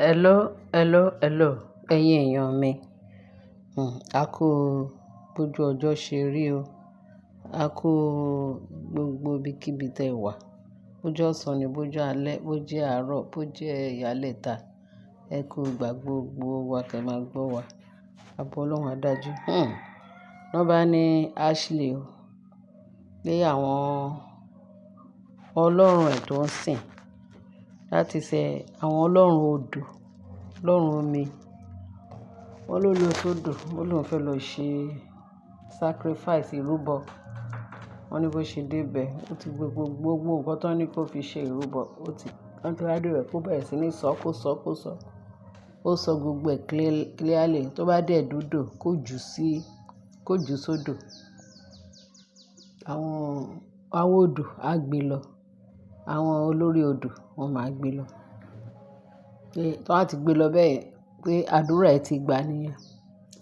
Hello, hello, hello, ẹ̀yin èèyàn mi. A kú bójú ọjọ́ ṣe rí o. A kú gbogbo ibikíbi tẹ wà. Bójú ọ̀sán ni, bójú alẹ́, bó jẹ́ àárọ̀, bó jẹ́ ìyálẹ́ta. Ẹ kú ìgbà gbogbo wa kẹ máa gbọ́ wa. Abo Ọlọ́run á dájú. Wọ́n bá ní Ashley o, pé àwọn ọlọ́run ẹ̀ tó ń sìn láti ṣe àwọn ọlọ́run odò, ọlọ́run omi. Wọ́n ló lọ sódò, ó lóun fẹ́ lọ ṣe sacrifice ìrúbọ. Wọ́n ní bó ṣe dé ibẹ̀, ó ti gbé gbogbo nǹkan tó ní kó fi ṣe ìrúbọ. Ó ti, wọ́n ti wá dé ibẹ̀ kó bẹ̀rẹ̀ sí ní sọ, kó sọ, kó sọ. Ó sọ gbogbo ẹ̀ clearly. Tó bá dé dódò, kó jù sí, kó jù sódò. Àwọn odò á gbé lọ. Àwọn olórí odò wọ́n máa gbé lọ. Pé tó bá ti gbé lọ bẹ́ẹ̀ pé àdúrà ẹ ti gbà níyẹn.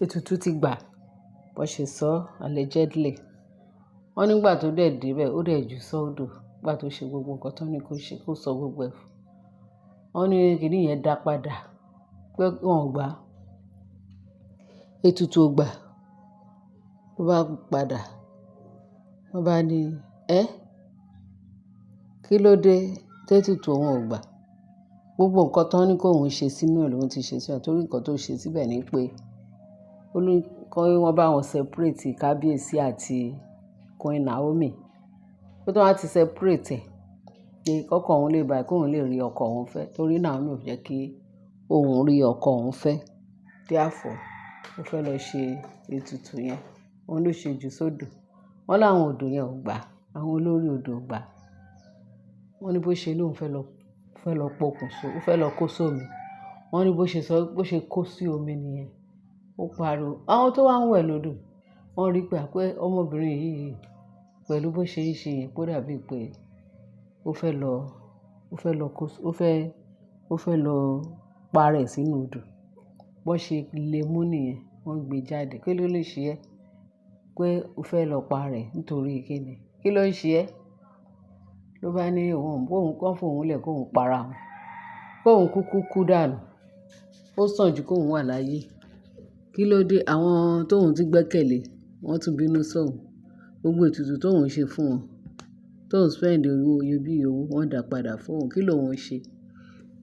Ètùtù ti gbà. Bó ṣe sọ allegedly. Wọ́n nígbà tó dẹ̀ dé ibẹ̀, ó dẹ̀ jù sódò. Nígbà tó ṣe gbogbo nǹkan tó ní kó ṣe, kó sọ gbogbo ẹ̀ fún. Wọ́n ní kíní yẹn dá padà pé wọ́n ò gbà. Ètùtù ò gbà. Ló bá padà. Wọ́n bá ní, "Ẹ́, kí ló dé tí ètùtù òun ò gbà?" Gbogbo nǹkan tó ní kó òun ṣe sínú ẹ̀ lóun ti ṣe síbẹ̀ torí nǹkan tó ṣe síbẹ̀ ni pé ó ní kí wọ́n bá wọn separate Kábíyèsí àti Queen Naomi. Pé tí wọ́n bá ti separate ẹ̀, pé kọ́kọ́ òun lè bá, kó òun lè rí ọkọ òun fẹ́ torí Naomi ò jẹ́ kí òun rí ọkọ òun fẹ́. Therefore, ó fẹ́ lọ ṣe ètùtù yẹn. Òun ló ṣe jù sódò. Wọ́n láwọn odò yẹn ò gbà. Àwọn olórí odò ò gbà. Wọ́n ní bó ṣe lóun fẹ́ lọ pokùn so, ó fẹ́ lọ kó sómi. Wọ́n ní bó ṣe sọ, bó ṣe kó sí omi nìyẹn. Ó pariwo. Àwọn tó wá ń wẹ̀ lódò, wọ́n rí pé àpé ọmọbìnrin yìí pẹ̀lú bó ṣe ń ṣe yẹn, ó dàbí pé ó fẹ́ lọ kó, ó fẹ́ lọ pa rẹ̀ sínú odò. Bó ṣe lé mú nìyẹn, wọ́n gbé jáde. Kí ló lè ṣe ẹ́? Pé ó fẹ́ lọ pa rẹ̀ nítorí kíni? Kí ló ń ṣe ẹ́? Ló bá ní òun, òun kọ́ fún òun lẹ̀ kó òun para òun. Kó òun kúkú kú dànù. Ó sàn ju kó òun wà láyé. Kí ló dé? Àwọn tó òun ti gbẹ́kẹ̀lé, wọ́n tún bínú sóun. Gbogbo ètùtù tó òun ṣe fún wọn, tó ń spend owó iyebíye owó, wọ́n dà padà fún òun. Kí ló òun ṣe?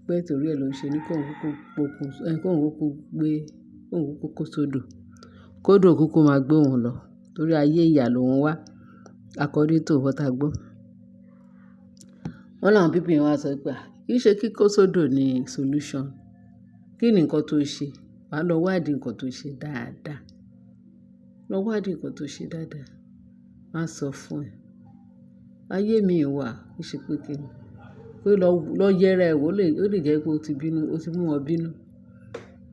Pé torí ẹ ló ń ṣe ní kó òun kúkú pokùn, kó òun kúkú gbé, kó òun kúkú kó sódò. Kódò kúkú máa gbé òun lọ torí ayé ìyà lòun wá. According to what a gbọ́. Wọ́n láwọn people yẹn wá sọ pé, kì í ṣe kí kó sódò ni solution. Kí ni nǹkan tó ṣe? Wà á lọ wádìí nǹkan tó ṣe dáadáa. Lọ wádìí nǹkan tó ṣe dáadáa. Wọ́n á sọ fún ẹ. Ayé mi wà, kì í ṣe pé kí ni. Pé lọ, lọ yẹra ẹ wò ó lè jẹ́ pé o ti bínú, o ti mú wọn bínú.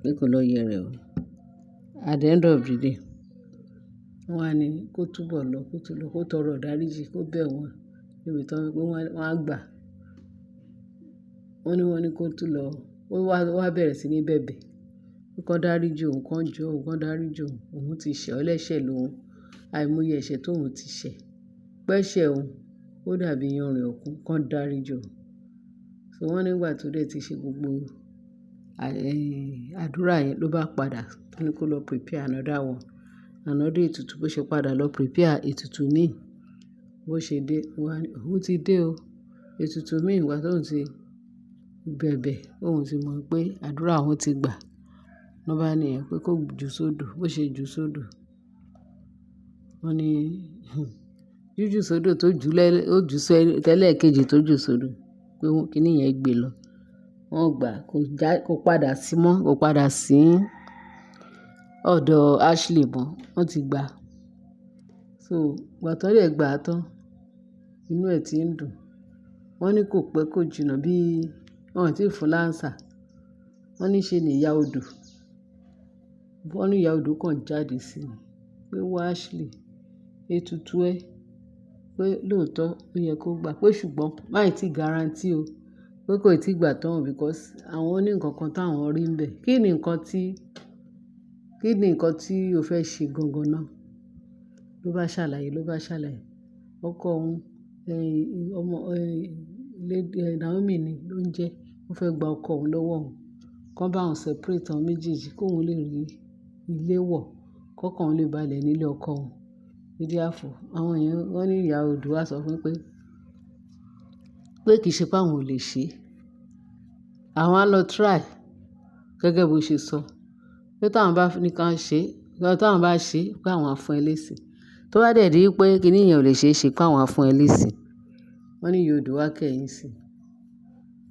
Pé kó lọ yẹra ẹ wò. At the end of the day, wọ́n wá ní kó túbọ̀ lọ, kó tún lọ, kó tọrọ ìdáríjì, kó bẹ̀ wọ́n níbi tí wọ́n pé wọ́n á gbà. Wọ́n ní kó tún lọ, ó wá bẹ̀rẹ̀ sí ní bẹ̀bẹ̀. Pé kó dáríjì òun, kó jọ́ òun, kó dáríjì òun. Òun ti ṣẹ̀ ẹlẹ́ṣẹ̀ lòun. Àìmọye ẹ̀ṣẹ̀ tó òun ti ṣẹ̀. Pé ẹ̀ṣẹ̀ òun, ó dàbí iyanrìn òkun, kó dáríjì òun. So wọ́n nígbà tó dé tí ṣe gbogbo àdúrà yẹn ló bá padà. Wọ́n ní kó lọ prepare another one. Another ètùtù bó ṣe padà lọ prepare ètùtù míì. Bó ṣe dé, wọ́n ní òun ti dé o. Ètùtù míì ìgbà tó òun ti bẹ̀bẹ̀, òun ti mọ̀ pé àdúrà òun ti gbà. Ló bá ní ẹ pé kó ju sódò. Bó ṣe ju sódò. Wọ́n ní jíjù sódò tó ju lẹ́, ó ju tẹ́lẹ̀ kejì tó ju sódò pé kíní yẹn gbé lọ. Wọ́n gbà kó já, kó padà sí mọ́, kó padà sí ọ̀dọ̀ Ashley mọ́. Wọ́n ti gbà. So ìgbà tó dẹ̀ gbà tán, inú ẹ̀ tí ń dùn. Wọ́n ní kò pẹ́ kó jìnnà bí wọ́n ò tí ì fún lánsà. Wọ́n ní ṣe ni ìyá odò. Wọ́n ní ìyá odò kan jáde sí i pé wá Ashley, ètùtù ẹ pé lóòótọ́ ó yẹ kó gbà pé ṣùgbọ́n má ì tí guarantee o pé kò ì tí gbà tán because àwọn ní nǹkan kan táwọn rí ń bẹ̀. Kí ni nǹkan tí o fẹ́ ṣe gangan náà? Ló bá ṣàlàyé, ló bá ṣàlàyé. Ọkọ òun, ọmọ, Lady Naomi ni ló ń jẹ́. Ó fẹ́ gba ọkọ òun lọ́wọ́ òun. Kán bá òun separate àwọn méjèèjì kó òun lè rí ilé wọ̀, kọ́kàn òun lè balẹ̀ nílé ọkọ òun. Therefore, àwọn èèyàn wọ́n ní ìyá odò wá sọ fún pé, pé kì í ṣe pé àwọn ò lè ṣe. Àwọn á lọ try gẹ́gẹ́ bí ó ṣe sọ. Pé tí àwọn bá ní ká ṣe, pé tí àwọn bá ṣe pé àwọn á fún ẹ lésì. Tó bá dẹ̀ di pé kíní yẹn ò lè ṣe é ṣe pé àwọn á fún ẹ lésì. Wọ́n ní ìyá odò wá kẹ̀yìn sí i.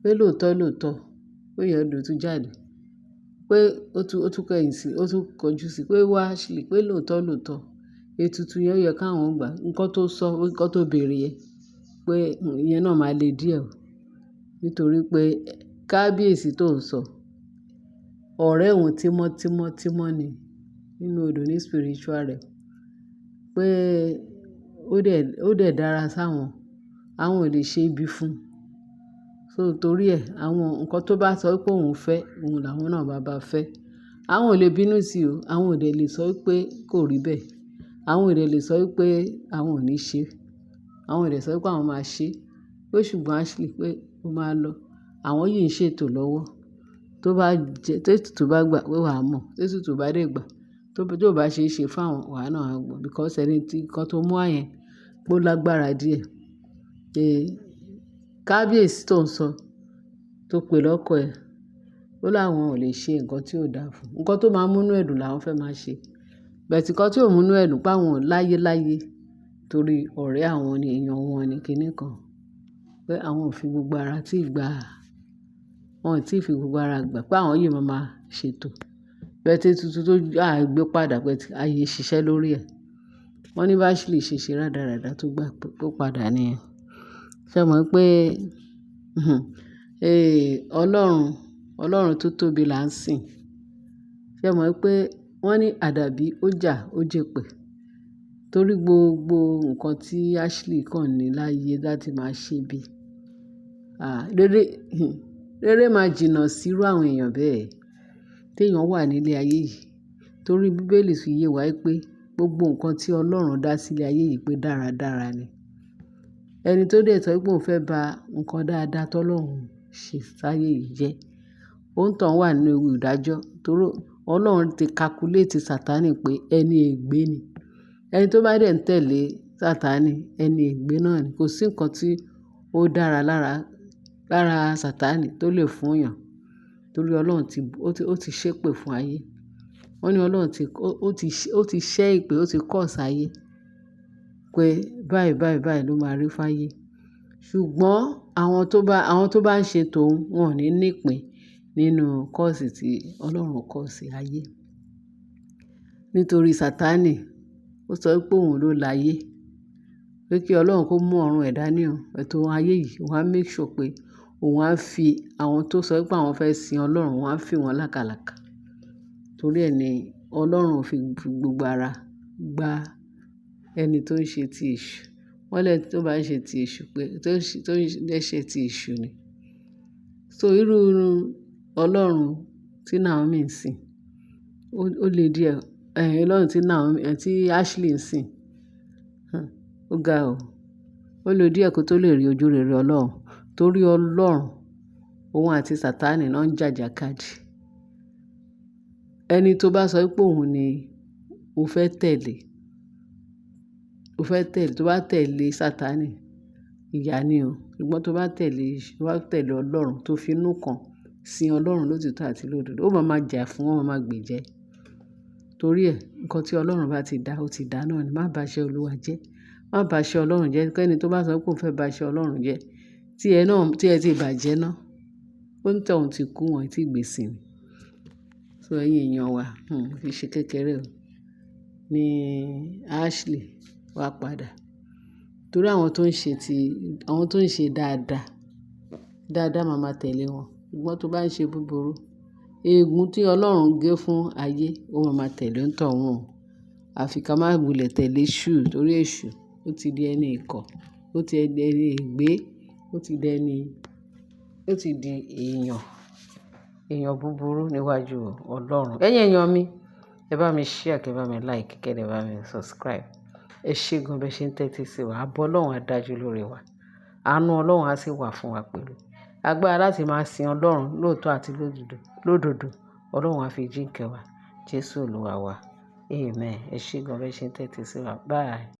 Pé lóòótọ́ lóòótọ́, pé ìyá odò tún jáde. Pé ó tún kẹ̀yìn sí i, ó tún kọjú sí i pé wá Ashley, pé lóòótọ́ lóòótọ́, ètùtù yẹn ó yẹ káwọn gbà. Ǹkan tó sọ, ǹkan tó béèrè yẹn pé ìyẹn náà máa le díẹ̀ o. Nítorí pé kábíyèsí tó ń sọ, ọ̀rẹ́ òun tímọ́ tímọ́ tímọ́ ni nínú odò ní spiritual realm. Pé ó dẹ̀ dára sáwọn, àwọn ò lè ṣe ibi fún. So torí ẹ, àwọn ǹkan tó bá sọ pé òun fẹ́, òun làwọn náà bá fẹ́. Àwọn ò lè bínú sí o, àwọn ò dẹ̀ lè sọ wípé kò rí bẹ́ẹ̀. Àwọn ò dẹ̀ lè sọ wípé àwọn ò ní ṣe. Àwọn ò dẹ̀ sọ wípé àwọn máa ṣe. Pé ṣùgbọ́n Ashley pé ó máa lọ. Àwọn yìí ń ṣètò lọ́wọ́. Tó bá jẹ́, tí ètùtù bá gbà pé wà á mọ̀. Tí ètùtù bá dé gbà, tó bá ṣe é ṣe fún àwọn, wà náà á gbọ́. Because ẹni tí ǹkan tó mú wá yẹn pé ó lágbára díẹ̀. Pé kábíyèsí tó ń sọ, tó pè lọ́kọ ẹ̀, ó láwọn ò lè ṣe ǹkan tí ò dáa fún. Ǹkan tó máa mú inú ẹ̀ dùn làwọn fẹ́ máa ṣe. But ǹkan tí ò mú inú ẹ̀ dùn pé àwọn láyé láyé torí ọ̀rẹ́ àwọn ni, èèyàn wọn ni kíní kan. Pé àwọn ò fi gbogbo ara tí gbà, wọ́n ò tí fi gbogbo ara gbà pé àwọn yìí máa máa ṣètò. But ètùtù tó a gbé padà pé ayé ṣiṣẹ́ lórí ẹ̀. Wọ́n ní bá Ashley ṣe ṣe rádaràda tó gbà tó padà níyẹn. Ṣé o mọ̀ pé, Ọlọ́run, Ọlọ́run tó tóbi là ń sìn. Ṣé o mọ̀ pé wọ́n ní àdàbí ó jà ó jẹ́pẹ̀. Torí gbogbo ǹkan tí Ashley kàn ní láyé láti máa ṣe bí. À, rere, rere máa jìnnà sírú àwọn èèyàn bẹ́ẹ̀. Tí èèyàn wà nílé ayé yìí. Torí bíbélì fi yé wa pé gbogbo ǹkan tí Ọlọ́run dá sílé ayé yìí pé dáradára ni. Ẹni tó dẹ̀ sọ pé òun fẹ́ ba ǹkan dáadáa tó Ọlọ́run ṣe sáyé yìí jẹ́, ó ń tàn wà nínú ewu ìdájọ́. Torí Ọlọ́run ti calculate Sataní pé ẹni ègbé ni. Ẹni tó bá dẹ̀ ń tẹ̀lé Sataní, ẹni ègbé náà ni. Kò sí ǹkan tí ó dára lára, lára Sataní tó lè fún èèyàn. Torí Ọlọ́run ti, ó ti ṣépè fún ayé. Wọ́n ní Ọlọ́run ti, ó ti ṣẹ́ ìpè, ó ti curse ayé pé báyìí, báyìí, báyìí ló máa rí fún ayé. Ṣùgbọ́n àwọn tó bá ń ṣe tòun, wọ́n ò ní ní ìpín nínú curse tí Ọlọ́run curse ayé. Nítorí Sataní, ó sọ wípé òun ló láyé. Pé kí Ọlọ́run kó mú ọ̀run ẹ̀ dání o. Ètò ayé yìí, òun á make sure pé òun á fi àwọn tó sọ wípé àwọn fẹ́ sin Ọlọ́run, òun á fi wọ́n lákàlàkà. Torí ẹ ní Ọlọ́run fi gbogbo ara gba ẹni tó ń ṣe ti èṣù. Wọ́n lẹ́ni tó bá ń ṣe ti èṣù pé tó ń ṣe ti èṣù ni. So irú Ọlọ́run tí Naomi ń sìn, ó le díẹ̀. Ọlọ́run tí Naomi, tí Ashley ń sìn, ó ga o. Ó le díẹ̀ kó tó lè rí ojúrere Ọlọ́run. Torí Ọlọ́run, òun àti Sataní náà ń jàjàkadì. Ẹni tó bá sọ wípé òun ni ó fẹ́ tẹ̀lé, ó fẹ́ tẹ̀lé, tó bá tẹ̀lé Sataní, ìyà ni o. Ṣùgbọ́n tó bá tẹ̀lé, tó bá tẹ̀lé Ọlọ́run tó fi inú kan sin Ọlọ́run lótítọ́ àti lódodo, ó máa ma jà fún, ó máa ma gbèjẹ́. Torí ẹ, ǹkan tí Ọlọ́run bá ti dá, ó ti dá náà ni. Má bá iṣẹ́ Olúwa jẹ́. Má bá iṣẹ́ Ọlọ́run jẹ́. Kẹ́ni tó bá sọ pé òun fẹ́ bá iṣẹ́ Ọlọ́run jẹ́, tí ẹ náà, tí ẹ ti bàjẹ́ náà, ó ń tọ̀ òun ti kú, wọ́n tí gbé sí ni. So ẹ̀yin èèyàn wa, kì í ṣe kékeré o. Ni Ashley wá padà. Torí àwọn tó ń ṣe ti, àwọn tó ń ṣe dáadáa, dáadáa máa ma tẹ̀lé wọn. Ṣùgbọ́n tó bá ń ṣe búburú, ègún tí Ọlọ́run gé fún ayé, ó máa ma tẹ̀lé ń tọ̀ wọ́n. Àfi ká má wulẹ̀ tẹ̀lé èṣù torí èṣù ó ti di ẹni ìkọ̀, ó ti di ẹni ègbé, ó ti di ẹni, ó ti di èèyàn, èèyàn búburú níwájú Ọlọ́run. Ẹ̀yin èèyàn mi, ẹ bá mi share, kí ẹ bá mi like, kí ẹ bá mi subscribe. Ẹ ṣé gan bí ẹ ṣe ń tẹ́tí sí wa. Àbọ̀ Ọlọ́run á dájú lórí wa. Àánú Ọlọ́run á sì wà fún wa pẹ̀lú. Agbára láti máa sin Ọlọ́run lóòótọ́ àti lódodo. Ọlọ́run á fi jíǹkẹ́ wa. Jésù Olúwa wa. Amen. Ẹ ṣé gan bẹ́ẹ̀ ṣe ń tẹ́tí sí wa. Bye.